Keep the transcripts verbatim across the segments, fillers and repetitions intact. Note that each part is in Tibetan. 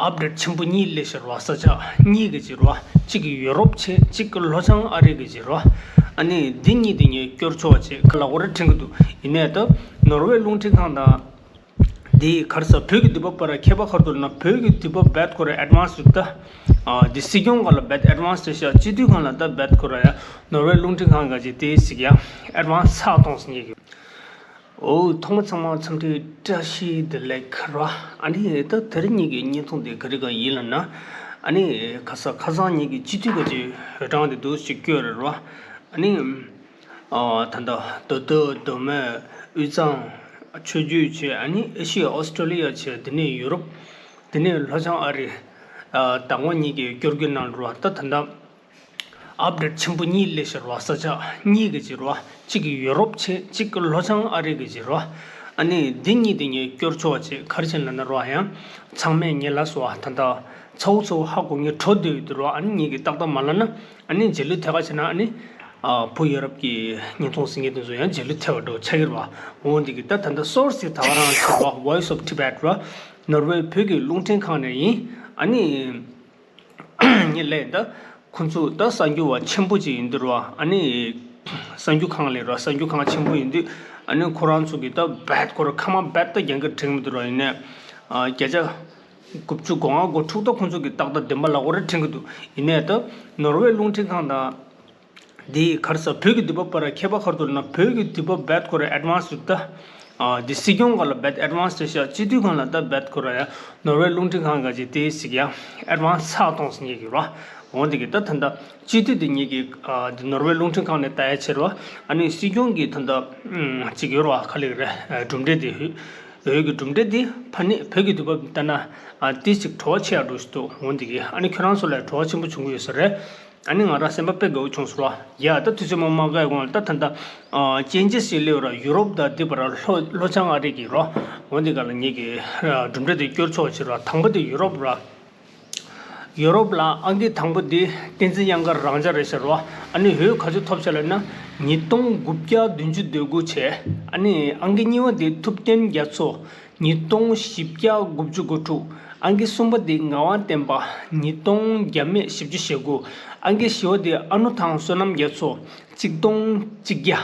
ཨབ་ཌེཊ་ཆེན་པོ་གཉིས་སླེབས་ཤག་ར་བ། ས་ཆ་གཉིས་ཀྱི་ཅིག་ར་བ། གཅིག་གི་ཡུ་རོབ་བྱས། གཅིག་གི་ལྷོ་བྱང་ཨ་རི་གི་ཅིག་ར་བ། ཨ་ནི་འདི་གཉིས་དེ་ངས་སྐྱོར་ཆོག་བྱས་ཁ་ལ་འོ་རེ་དྲན་གི་འདུག་ཡིན་ནའི་ད་ནོར་ཝེ་རླུང་འཕྲིན་ཁང་དང་། འདི་གར་ས་བོད་ཀྱི་དུས་བབ་བར་ཁྱད་པར་ག་རེ་འདུག་ན། བོད་ཀྱི་དུས་བབ་རྦད་ཁོ་ར་ཨེཌ་ཝན་སི་རེད་ད། ཨ་འདི་སྲིད་སྐྱོང་སྒང་ལ་རྦད་ཨེཌ་ཝན་སི་རེད་ཤག་སྤྱི་འཐུས་སྒང་ལ་ད་རྦད་ཁོ་ར་ཡ། ནོར་ཝེ་རླུང་འཕྲིན་ཁང་ག་ཅིག་དེ་ཞིག་ཡ་ཨེཌ་ཝན་སི་ཚགས་གཏོང་ཟེར་ཉེ་གི། འོ། ཐོག་མ་ཚང་མ་འཚམས་འདྲི་བཀྲ་ཤིས་བདེ་ལེགས་ར། ཨ་ནི་ད་དེ་རིང་ངེད་ཀྱི་བརྙན་ཐུང་འདི་ག་རེ་ག་ཡིན་ལབ་ན། ཨ་ནི་ཁ་ས་ཁ་སང་ངེད་ཀྱི་སྤྱི་འཐུས་ག་ཅིག་འོས་གྲངས་དེ་འདུག་ཅིག་བསྐྱོན་རེད་ར། ཨ་ནི། ཨ་ད་ལྟ་མདོ་སྟོད། མདོ་སྨད། དབུས་གཙང་། ཆོས་བརྒྱུད་བྱས། ཨ་ནི་ཨེ་ཤི་ཡ་ཨོ་སི་ཀྲོ་ལི་ཡ་བྱས། དེ་ནས་ཡུ་རོབ། དེ་ནས་ལྷོ་བྱང་ཨ་རི། ཨ་ད་ངོ་གཉིས་ཀྱི་སྐྱོར་སྐྱོར་གནང་རུ་བ། ད་ད་ལྟ་ཨབ་ཌེཊ་ཆེན་པོ་གཉིས་སླེབས་ཤག་རུ་བ། ས་ཆ་གཉིས་ཀྱི་ཅིག་རུ་བ། གཅིག་གི་ཡུ་རོབ་བྱས། གཅིག་གི་ལྷོ་བྱང་ཨ་རི་གི་ཅིག་རུ་བ། ཨ་ནི་འདི་གཉིས་དེ་ངས་སྐྱོར་ཆོག་བྱས་ག་རེ་བྱས་ལབ་ན་རུ་བ། ཡང་ཚང་མས་ངེད་ལ་སོ་བ་ད་ལྟ་ཚ་བོ་ཚ་བོ་ཧ་གོ། ངས་འགྲོ་འདོད་ཡོད་དུ་རུ་བ། ཨ་ནི་ངེད་ཀྱིས་ཏག་ཏག་མ་ལབ་ན། ཨ་ནི་རྗེས་ལུས་ཐེབས་ཀ་བྱས་ན། ཨ་ནི་ཨ་བུ་ཡ་རབས་ཀྱི་བརྙན་ཐུང་གཟིགས་མཁན་དེ་ཚོ་ཡང་རྗེས་ལུས་ཐེབས་པ་འདྲ་བོ་ཆགས་ཀྱི་རེད་བ། འོ་འདི་གི་ད་ད་ལྟ་སོར་སི་ད་ག་རང་ཆགས་པ། Voice of Tibet ར། ནོར་ཝེ་བོད་ཀྱི་རླུང་འཕྲིན་ཁང་ནས་ཡིན། ཨ་ནི་ངས་ལབ་ད། ཁོང་ཚོ་ད་གསར་འགྱུར་བ་ཆེན་པོ་ཅིག་ཡིན་དུས་ར། ཨ་ནི་གསར་འགྱུར་ཁང་ལས་ར། གསར་འགྱུར་ཁང་ཆེན་པོ་ཡིན་དུས། ཨ་ནི་ཁོ་རང་ཚོ་གི་ད་རྦད་ཁོ་ར་ཁ་མ་རྦད་ད་རྒྱང་གི་དྲན་མི་འདུག་ར། ཡིན་ནའི་ཨ་བརྒྱ་ཆ་དགུ་བཅུ་གོ་ལྔ་གོ་དྲུག་ད་ཁོང་ཚོ་གི་ཏག་ཏག་བདེན་པ་ལབ་དགོས་རེད་དྲན་གི་འདུག་ཡིན་ནའི་ད་ནོར་ཝེ་རླུང་འཕྲིན་ཁང་དང་། འདི་གར་ས་བོད་ཀྱི་དུས་བབ་བར་ཁྱད་པར་ག་རེ་འདུག་ལབ་ན། བོད་ཀྱི་དུས་བབ་རྦད་ཁོ་ར་ཨེཌ་ཝན་སི་རེད་ད། ཨ་འདི་སྲིད་སྐྱོང་སྒང་ལ་རྦད་ཨེཌ་ཝན་སི་རེད་ཤག་སྤྱི་འཐུས་སྒང་ལ་ད་རྦད་ཁོ་ར་ཡ། ནོར་ཝེ་རླུང་འཕྲིན་ཁང་ག་ཅིག་དེ་ཞིག་ཡ་ཨེཌ་ཝན་སི་ཚགས་གཏོང་ཟེར་ཉེ་གི་ར། འོ་འདི་གི་ད་ད་ལྟ་སྤྱི་འཐུས་དེ་ངེད་ཀྱི་ཨ་འདི་ནོར་ཝེ་རླུང་འཕྲིན་ཁང་ནས་ལྟ་ཡ་བྱས་ར། ཨ་ནི་སྲིད་སྐྱོང་གི་ད་ལྟ་ཨམ་ཅིག་ཡོད་ར། ག་ལབ་རེད། གྲུབ་འབྲས་དེ། འོས་ཀྱི་གྲུབ་འབྲས་དེ་ཕ་ནི་བོད་ཀྱི་དུས་བབ་ལྟ་ན་ཨ་དེ་ཞིག་བྲོ་བ་ཆེ་ཡ་འགྲོ་ཞིག་འདུག་འོ་འདི་གི། ཨ་ནི་ཁྱོད་རང་ཚོ་ལ་བྲོ་བ་ཆེན་པོ་བྱུང་གི་ཡོད་ས་རེད། ཨ་ནི་ང་རང་སེམས་པ་དཔེ་དགའ་བོ་བྱུང་སོང་ར། ཡ་ད་དུས་ཚོད་མང་མང་ག་ཡ་གོང་ལ་ད་ད་ལྟ་ཨ་ཅན་ཇི་སི་ལེའུ་ར། ཡུ་རོབ་དང་འདི་བར་ལྷོ་ལྷོ་བྱང་ཨ་རི་གི་ར། འོ་འདི་ག་ལ་ངེད་ཀྱི་གྲུབ་འབྲས་དེ་སྐྱོར་ཆོག་ཅིག་ར། དང་པོ་དེ་ཡུ་རོབ་ར། ཡུ་རོབ་ལ་ཨང་ཀི་དང་པོ་དེ་བསྟན་འཛིན་གཡང་དཀར་རང་འཇགས་རེད་ཤག་ར། ཨ་ནི་འོས་ག་ཚོད་ཐོབ་ཤག་ལབ་ན། ཉིས་སྟོང་དགུ་བརྒྱ་བདུན་ཅུ་དོན་དགུ་བྱས། ཨ་ནི་ཨང་ཀི་གཉིས་པ་དེ་ཐུབ་བསྟན་རྒྱ་མཚོ། ཉིས་སྟོང་བཞི་བརྒྱ་དགུ་བཅུ་གོ་དྲུག་ཨང་ཀི་གསུམ་པ་དེ་ངག་དབང་བསྟན་པ། ཉིས་སྟོང་བརྒྱ་མེད་བཞི་བཅུ་ཞེ་དགུ་ཨང་ཀི་བཞི་པ་དེ་ཨ་ནུ་ཐང་བསོད་ནམས་རྒྱ་མཚོ། གཅིག་སྟོང་གཅིག་བརྒྱ།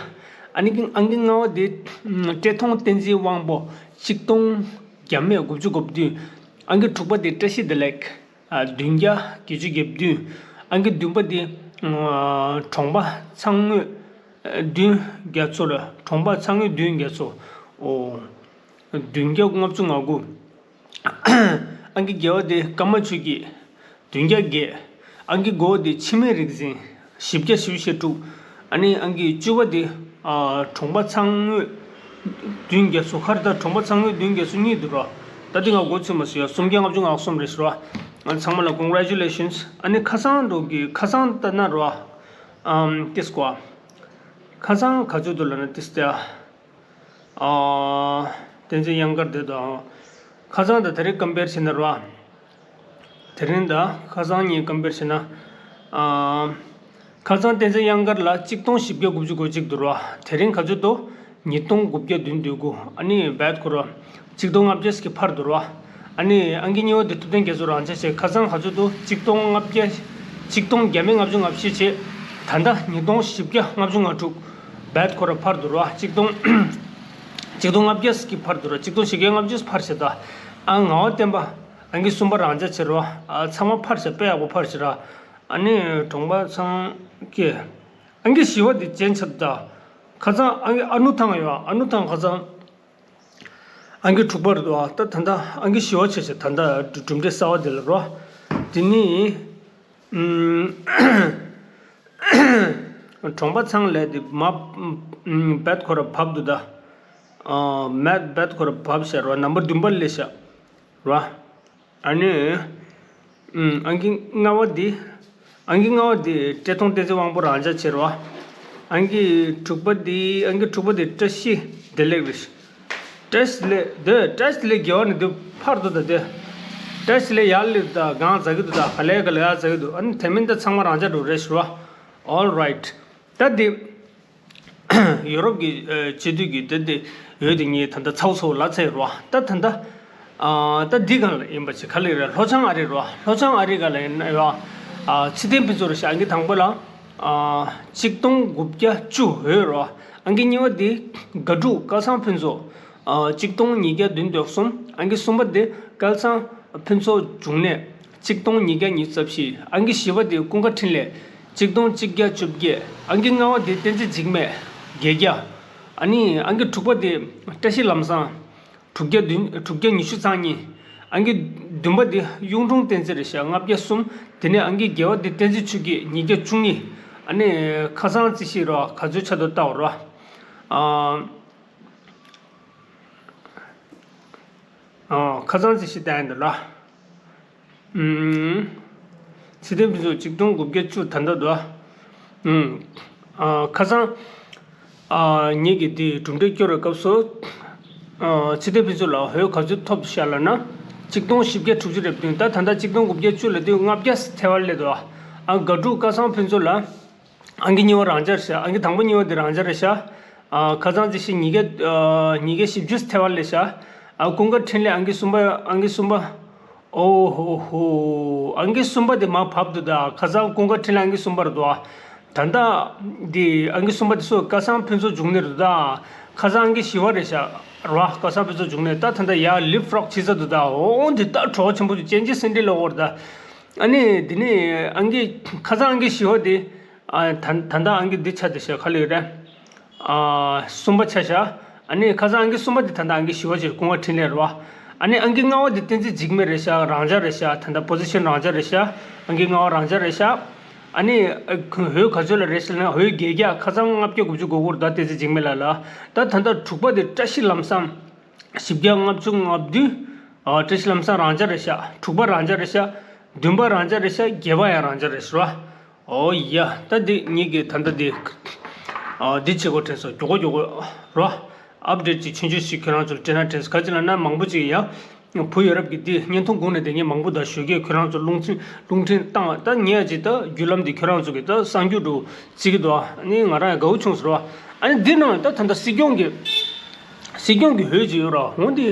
ཨ་ནི་ཨང་ཀི་ལྔ་པ་དེ་བཀྲས་མཐོང་བསྟན་འཛིན་དབང་པོ། གཅིག་སྟོང་བརྒྱ་མེད་དགུ་བཅུ་གོ་བདུན་ཨང་ཀི་དྲུག་པ་དེ་བཀྲ་ཤིས་བདེ་ལེགས། ཨ་བདུན་བརྒྱ་བརྒྱད་ཅུ་གྱ་བདུན། ཨང་ཀི་བདུན་པ་དེ་ཨ་གྲོང་པ་ཚང་དངོས་བདུན་རྒྱ་མཚོ་ར། གྲོང་པ་ཚང་དངོས་བདུན་རྒྱ་མཚོ། ཨོ། བདུན་བརྒྱ་ལྔ་བཅུ་ང་དགུ། ཨང་ཀི་བརྒྱད་པ་དེ་ཀརྨ་ཆོས་སྐྱིད། བདུན་བརྒྱ་བརྒྱད། ཨང་ཀི་དགུ་པ་དེ་འཆི་མེད་རིག་འཛིན། བཞི་བརྒྱ་བཞི་བཅུ་ཞེ་དྲུག་ཨ་ནི་ཨང་ཀི་བཅུ་པ་དེ་ཨ་གྲོང་པ་ཚང་དངོས་བདུན་བརྒྱ་སོ་ཁར། ད་གྲོང་པ་ཚང་དངོས་བདུན་བརྒྱ་སོ་གཉིས་འདུག་ར། ད་འདི་ང་མགོ་ཚོས་མ་སོང་ཡ། སུམ་བརྒྱ་ལྔ་བཅུ་ང་གསུམ་རེད་ཤག་ར། ཨ་ཚང་མ་ལ་congratulations། ཨ་ནི་ཁ་སང་འགྲོ་གི། ཁ་སང་ལྟ་ན་ར། ཨམ་ཏིས་ཀོ། ཁ་སང་ག་ཚོད་འདུག་ལབ་ན་ཏིས་ཏེ། ཨ། བསྟན་འཛིན་གཡང་དཀར་དེ་དང་། ཁ་སང་དང་དེ་རིང་ཀམ་པེར་བྱས་ན་ར། དེ་རིང་དང་ཁ་སང་གཉིས་ཀམ་པེར་བྱས་ན། ཨ། ཁ་སང་བསྟན་འཛིན་གཡང་དཀར་ལ་གཅིག་སྟོང་བཞི་བརྒྱ་དགུ་བཅུ་གོ་གཅིག་འདུག་ར། དེ་རིང་ག་ཚོད་འདུག་ཉིས་སྟོང་དགུ་བརྒྱ་བདུན་དོན་དགུ་ཨ་ནི་རྦད་ཁོ་ར། གཅིག་སྟོང་ལྔ་བརྒྱ་གི་ཕར་འདུག་ར། ཨ་ནི་ཨང་ཀི་གཉིས་པ་དེ་ཐུབ་བསྟན་རྒྱ་མཚོ་རང་འཇགས་བྱས། ཁ་སང་ག་ཚོད་འདུག་གཅིག་སྟོང་ལྔ་བརྒྱ། གཅིག་སྟོང་བརྒྱ་མེད་ལྔ་བཅུ་ང་བཞི་བྱས། ད་ལྟ་ཉིས་སྟོང་བཞི་བརྒྱ་ལྔ་བཅུ་ང་དྲུག་རྦད་ཁོ་ར་ཕར་འདུག་ར། གཅིག་སྟོང་། གཅིག་སྟོང་ལྔ་བརྒྱ་གི་ཕར་འདུག་ར། གཅིག་སྟོང་བཞི་བརྒྱ་ལྔ་བཅུ་ཕར་བྱས། ད་ཨ་ངག་དབང་བསྟན་པ་ཨང་ཀི་གསུམ་པ་རང་འཇགས་བྱས་ར། ཨ་ཚང་མ་ཕར་བྱས། དཔེ་ཡག་པོ་ཕར་བྱས་ར། ཨ་ནི་གྲོང་པ་ཚང་གི་ཨང་ཀི་བཞི་པ་དེ་ཅན་ཆབ་ད། ཁ་སང་ཨང་ཀི་ཨ་ནུ་ཐང་ཡོད། ཨ་ནུ་ཐང་ཁ་སང་ཨང་ཀི་དྲུག་པ་རེད་འདུག་ཨ་ད་ད་ལྟ་ཨང་ཀི་བཞི་པ་བྱས་བྱས། ད་ལྟ་གྲུབ་འབྲས་གསར་པ་དེ་ལ་རོ། དེ་ནི་ཨུམ། གྲོང་པ་ཚང་ལས་དེ་མ་ཨུམ་རྦད་ཁོ་ར་བབས་འདུག་ད། ཨ་མད་རྦད་ཁོ་ར་བབས་ཤག་རོ། ནམ་བར་བདུན་པ་སླེབས་ཤག་རོ། ཨ་ནི། ཨང་ཀི་ལྔ་པ་འདི། ཨང་ཀི་ལྔ་པ་འདི་བཀྲས་མཐོང་བསྟན་འཛིན་དབང་པོ་རང་འཇགས་བྱས་རོ། ཨང་ཀི་དྲུག་པ་འདི། ཨང་ཀི་དྲུག་པ་འདི་བཀྲ་ཤིས་བདེ་ལེགས་རེད། བཀྲ་ཤིས་བདེ་ལེགས་འདི། བཀྲ་ཤིས་བདེ་ལེགས་རྒྱལ་བ་ནི་འདི་ཕར་འདུག་ད་དེ། བཀྲ་ཤིས་བདེ་ལེགས་ཡར་སླེབས་ད་གང་ཟ་གི་འདུག་ད་ག་ལེ་ག་ལེ་ཡར་ཟ་གི་འདུག་ཨ་ནི་དེ་མིན་ད་ཚང་མ་རང་འཇགས་འགྲོ་རེད་ཤི་རོ། All right། ད་འདི། ཡུ་རོབ་ཀྱི་ཨ་སྤྱི་འཐུས་ཀྱི་དེ་དེ་འོས་དེ་ངས་ད་ལྟ་ཚ་བོ་ཚ་བོ་ལབ་ཚར་ཡོད་རེད་བ། ད་ད་ལྟ་ ཨ་ད་འདི་གང་ལ་ཡིན་པ་ཅིག་ག་ལ་ཡིན་རེད། ལྷོ་བྱང་ཨ་རི་རོ། ལྷོ་བྱང་ཨ་རི་ག་ལ་ཡིན་ན་ཡོ། ཨ་ཚེ་བརྟན་ཕུན་ཚོགས་རེད་ཤག་ཨང་ཀི་དང་པོ་ལ། ཨ་གཅིག་སྟོང་དགུ་བརྒྱ་བཅུ་འོད་རོ། ཨང་ཀི་གཉིས་པ་དེ་དགའ་ཕྲུག་སྐལ་བཟང་ཕུན་ཚོགས། ཨ་གཅིག་སྟོང་ཉིས་བརྒྱ་བདུན་དོན་གསུམ། ཨང་ཀི་གསུམ་པ་དེ་སྐལ་བཟང་ཕུན་ཚོགས་འབྱུང་གནས། གཅིག་སྟོང་ཉིས་བརྒྱ་ཉི་ཤུ་རྩ་བཞི། ཨང་ཀི་བཞི་པ་དེ་ཀུན་དགའ་འཕྲིན་ལས། གཅིག་སྟོང་གཅིག་བརྒྱ་བཅོ་བརྒྱད། ཨང་ཀི་ལྔ་པ་དེ་བསྟན་འཛིན་འཇིགས་མེད། བརྒྱད་བརྒྱ། ཨ་ནི་ཨང་ཀི་དྲུག་པ་དེ་བཀྲ་ཤིས་ལམ་བཟང་། དྲུག་བརྒྱ་བདུན། དྲུག་བརྒྱ་ཉི་ཤུ་རྩ་གཉིས། ཨང་ཀི་བདུན་པ་དེ་གཡུང་དྲུང་བསྟན་འཛིན་རེད་ཤག་ལྔ་བརྒྱ་གསུམ། དེ་ནས་ཨང་ཀི་བརྒྱད་པ་དེ་བསྟན་འཛིན་ཆོས་སྐྱིད། ཉིས་བརྒྱ་བཅུ་གཉིས། ཨ་ནི་ཁ་སང་རྩིས་ཤིག་རོ། ག་ཚོད་ཆགས་འདུག་ལྟ་བ་རོ། ཨ། ཨ། ཁ་སང་རྩིས་ཤིག་བལྟས་ཡིན་འདུག་ལ། ཨུམ། ཚེ་བརྟན་ཕུན་ཚོགས་གཅིག་སྟོང་དགུ་བརྒྱ་བཅུ་ད་ལྟ་འདུག་ཨུམ། ཨ་ཁ་སང་། ཨ་ངེད་ཀྱིས་དེ་གྲུབ་འབྲས་སྐྱོར་བའི་སྐབས་སུ། ཨ་ཚེ་བརྟན་ཕུན་ཚོགས་ལ་འོད་ག་ཚོད་ཐོབ་ཤག་ལབ་ན། གཅིག་སྟོང་བཞི་བརྒྱ་དྲུག་ཅུ་རེ་བདུན། ད་ད་ལྟ་གཅིག་སྟོང་དགུ་བརྒྱ་བཅུ་ལ་དུས་ལྔ་བརྒྱ་ཐལ་བ་སླེབས་འདུག་ཨ་དགའ་ཕྲུག་སྐལ་བཟང་ཕུན་ཚོགས་ལ། ཨང་ཀི་གཉིས་པ་རང་འཇགས་རེད་ཤག་ཨང་ཀི་དང་པོ་གཉིས་པ་དེ་རང་འཇགས་རེད་ཤག་ཨ་ཁ་སང་རྩིས་ཤིག་ཉིས་བརྒྱ། ཨ་ཉིས་བརྒྱ་བཞི་བཅུ་ཐལ་བ་སླེབས་ཤག་ཨ་ཀུན་དགའ་འཕྲིན་ལས་ཨང་ཀི་གསུམ་པ། ཨང་ཀི་གསུམ་པ། ཨོ་ཧོ་ཧོ། ཨང་ཀི་གསུམ་པ་དེ་མར་བབས་འདུག་ད་ཁ་སང་ཀུན་དགའ་འཕྲིན་ལས་ཨང་ཀི་གསུམ་པ་རེད་འདུག་ད་ལྟ་འདི་ཨང་ཀི་གསུམ་པ་དེ་སུ། སྐལ་བཟང་ཕུན་ཚོགས་འབྱུང་གནས་རེད་འདུག་ད་ཁ་སང་ཨང་ཀི་བཞི་པ་རེད་ཤག་རོ། སྐལ་བཟང་ཕུན་ཚོགས་འབྱུང་གནས། ད་ད་ལྟ་ཡར་ལིབ་ཕྲོག་བྱེད་ས་འདུག་ད་འོ་འདི་ད་གྲོགས་ཆེན་པོ་ཅིག་གཅན་གཅུང་སེང་ལྡེང་ལ་འོར་ད། ཨ་ནི་དེ་ནས་ཨང་ཀི་ཁ་སང་ཨང་ཀི་བཞི་པ་དེ། ཨ་ད་ད་ལྟ་ཨང་ཀི་འདི་ཆ་དེ་ཤག་ག་ལ་ཡོད་རེད། ཨ་གསུམ་པ་ཆ་ཤག་ཨ་ནི་ཁ་སང་ཨང་ཀི་གསུམ་པ་དེ་ད་ལྟ་ཨང་ཀི་བཞི་པ་ཅིག་ཀུན་དགའ་འཕྲིན་ལས་རེད་བ། ཨ་ནི་ཨང་ཀི་ལྔ་པ་དེ་བསྟན་འཛིན་འཇིགས་མེད་རེད་ཤག་རང་འཇགས་རེད་ཤག་ད་ལྟ་པོ་ཟི་ཤན་རང་འཇགས་རེད་ཤག་ཨང་ཀི་ལྔ་པ་རང་འཇགས་རེད་ཤག་ཨ་ནི་ཨ་འོད་ག་ཚོད་ལ་རེད་ཟེར་ན། འོད་བརྒྱད་བརྒྱ། ཁ་སང་ལྔ་བརྒྱ་དགུ་བཅུ་གོ་དགུ་རེད་ད། བསྟན་འཛིན་འཇིགས་མེད་ལགས་ལ། ད་ད་ལྟ་དྲུག་པ་དེ་བཀྲ་ཤིས་ལམ་བཟང་། བཞི་བརྒྱ་ལྔ་བཅུ་ང་བདུན། ཨ་བཀྲ་ཤིས་ལམ་བཟང་རང་འཇགས་རེད་ཤག་དྲུག་པ་རང་འཇགས་རེད་ཤག་བདུན་པ་རང་འཇགས་རེད་ཤག་བརྒྱད་པ་ཡང་རང་འཇགས་རེད་ཟེར་བ། ཨོ་ཡ། ད་འདི་ངེད་ཀྱིས་ད་ལྟ་འདི། ཨ་འདི་བྱེད་དགོས་དྲན་སོང་། མགྱོགས་པོ་མགྱོགས་པོ་རོ། ཨབ་ཌེཊ་ཅིག་ཆུང་ཆུང་ཞིག་ཁྱོད་རང་ཚོར་སྤྲད་ན་དྲན་སོང་། ག་ཅི་ལབ་ན་མང་པོ་ཅིག་ཡ། བུ་ཡོད་རབས་ཀྱི་འདི་བརྙན་ཐུང་སྒུག་ནས་བསྡད་མཁན་མང་པོ་འདུག་ཞོགས་ཀས་ཁྱོད་རང་ཚོ་རླུང་འཕྲིན་རླུང་འཕྲིན་བཏང་བ་ད་ཉལ་ཅིག་ད་བརྒྱུད་ལམ་འདི་ཁྱོད་རང་ཚོ་གི་ད་གསར་འགྱུར་འགྲོ་བརྩི་གི་འདུག་ཨ་ནི་ང་རང་ཡང་དགའ་བོ་བྱུང་ཟེར་བ། ཨ་ནི་འདི་ནང་ད་ད་ལྟ་སྲིད་སྐྱོང་གི་སྲིད་སྐྱོང་གི་འོས་ཅིག་ཡོད་ར། འོ་འདི་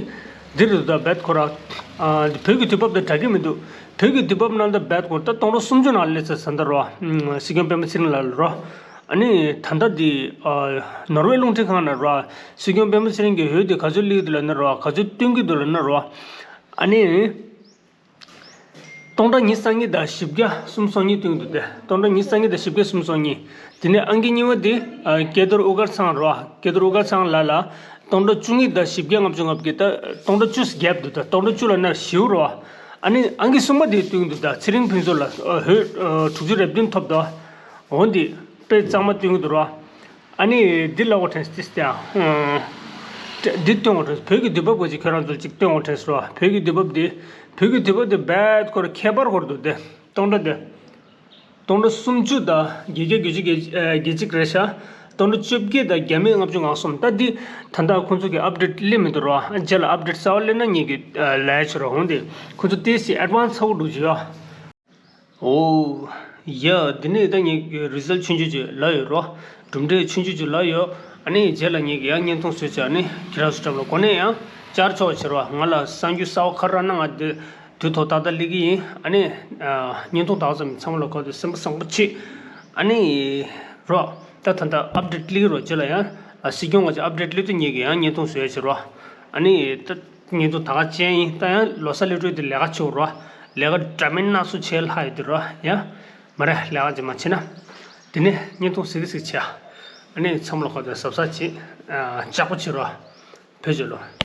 འདི་རེད་འདུག་ད་རྦད་ཁོ་ར། ཨ་བོད་ཀྱི་དུས་བབ་དང་འདྲ་གི་མི་འདུག་བོད་ཀྱི་དུས་བབ་ནང་ད་རྦད་ཁོ་ད་སྟོང་ཕྲག་སུམ་ཅུ་ནང་སླེབས་ཚར་ས་འདི་ར། སྲིད་སྐྱོང་སྤེན་པ་ཚེ་རིང་ལགས་ལ་ར། ཨ་ནི་ད་ལྟ་འདི་ཨ་ནོར་ཝེ་རླུང་འཕྲིན་ཁང་ནས་ར། སྲིད་སྐྱོང་སྤེན་པ་ཚེ་རིང་གི་འོས་དེ་ག་ཚོད་སླེབས་ཀྱི་འདུག་ལབ་ན་ར། ག་ཚོད་བཏོན་གྱི་འདུག་ལབ་ན་ར། ཨ་ནི། སྟོང་ཕྲག་ཉི་ཤུ་རྩ་གཉིས་དང་བཞི་བརྒྱ་སུམ་ཅུ་སོ་གཉིས་བཏོན་འདུག་སྟེ། སྟོང་ཕྲག་ཉི་ཤུ་རྩ་གཉིས་དང་བཞི་བརྒྱ་སུམ་ཅུ་སོ་གཉིས། དེ་ནས་ཨང་ཀི་གཉིས་པ་དེ་ཨ་སྐལ་རྡོར་དབུ་དཀར་ཚང་རེད་བ། སྐལ་རྡོར་དབུ་དཀར་ཚང་ལགས་ལ་སྟོང་ཕྲག་བཅུ་གཉིས་དང་བཞི་བརྒྱ་ལྔ་བཅུ་ང་བརྒྱད། ད་སྟོང་ཕྲག་བཅུ་བརྒྱབ་འདུག་ད་སྟོང་ཕྲག་བཅུ་ལབ་ན་ཞེ་པོ་རེད་བ། ཨ་ནི་ཨང་ཀི་གསུམ་པ་དེ་བཏོན་འདུག་ད་ཚེ་རིང་ཕུན་ཚོགས་ལ་ཨ་འོས་ཨ་དྲུག་ཅུ་རེ་བདུན་ཐོབ་འདུག་འོ་འདི་དཔེ་གཙང་མ་བཏོན་གྱི་འདུག་ར། ཨ་ནི་འདི་ལབ་དགོས་དྲན་སོང་། ཏིས་ཏེ་ཨ། འདི་སྟོན་དགོས་དྲན་སོང་། བོད་ཀྱི་དུས་བབ་ག་ཅིག་ཁྱོད་རང་ཚོར་ཅིག་སྟོན་དགོས་དྲན་སོང་ར། བོད་ཀྱི་དུས་བབ་འདི། བོད་ཀྱི་དུས་བབ་འདི་རྦད་ཁོ་ར་ཁྱད་པར་ཁོ་ར་འདུག་སྟེ། སྟོང་ཕྲག་འདི། སྟོང་ཕྲག་སུམ་ཅུ་དང་བརྒྱད་བརྒྱ་བརྒྱད་ཅུ་གྱ་གཅིག་རེད་ཤག་སྟོང་ཕྲག་བཅོ་བརྒྱད་དང་བརྒྱ་མེད་ལྔ་བཅུ་ང་གསུམ། ད་འདི་ད་ལྟ་ཁོང་ཚོ་གི་ཨབ་ཌེཊ་སླེབས་མི་འདུག་ར། རྗེས་ལ་ཨབ་ཌེཊ་གསར་པ་སླེབས་ན་ངེད་ཀྱིས་ལབ་ཡ་བྱེད་རོགས། འོང་དེ་ཁོང་ཚོ་ཏིས་ཏེ་ཨེཌ་ཝན་སི་ཚ་པོ་འདུག་ཅིག་ཡ། ཨོ། ཡ། འདི་ནས་ད་ངས་རི་ཛལ་ཆུང་ཆུང་ཅིག་ལབ་ཡོད་རོ། གྲུབ་འབྲས་ཆུང་ཆུང་ཅིག་ལབ་ཡོད། ཨ་ནི་རྗེས་ལ་ངས་ཡང་བརྙན་ཐུང་བཟོས་བྱས་ཨ་ནི་ཁྱེད་རང་ཚོ་འགྲམ་ལ་གོ་གནས་ཡང་བསྐྱར་ཆོག་བྱེད་རོགས། ང་ལ་གསར་འགྱུར་གསར་པ་ག་རེ་རག་ན་ང་དེ་དུས་ཐོག་ཏག་ཏག་སླེབས་ཀྱི་ཡིན། ཨ་ནི་བརྙན་ཐུང་དག་ཙམ་ཚང་མ་ལ་གོ་དུས་སེམས་པ་བཟང་པོ་བྱེད། ཨ་ནི་རོ། ད་ད་ལྟ་ཨབ་ཌེཊ་སླེབས་ཀྱི་རོ། རྗེས་ལ་ཡང་སྲིད་སྐྱོང་ང་ཅིག་ཨབ་ཌེཊ་སླེབས་དུས་ངས་ཡང་བརྙན་ཐུང་བཟོས་བྱེད་རོགས། ཨ་ནི་ད། ངས་ཚོ་ད་ག་ཅན་ཡིན། ད་ཡང་ལོ་གསར་སླེབས་དུས་དེ་ལས་ཀ་བྱེད་རོགས། ལས་ཀ་འདྲ་མིན་སྣ་ཚོགས་བྱེད་ལྷག་ཡོད་དེ་རོགས། ཡ། མ་རེད། ལས་ཀ་ཅིག་མ་བྱེད་ན། དེ་ནས་བརྙན་ཐུང་གཟིགས་གཟིགས་བྱས། ཨ་ནི་ཚང་མ་ལ་ཁོ་ཚོས་གཟབ་གཟབ་བྱེད། ཨ་ལྕགས་པོ་བྱེད་རོགས། བོད་བྱེད་ལོ།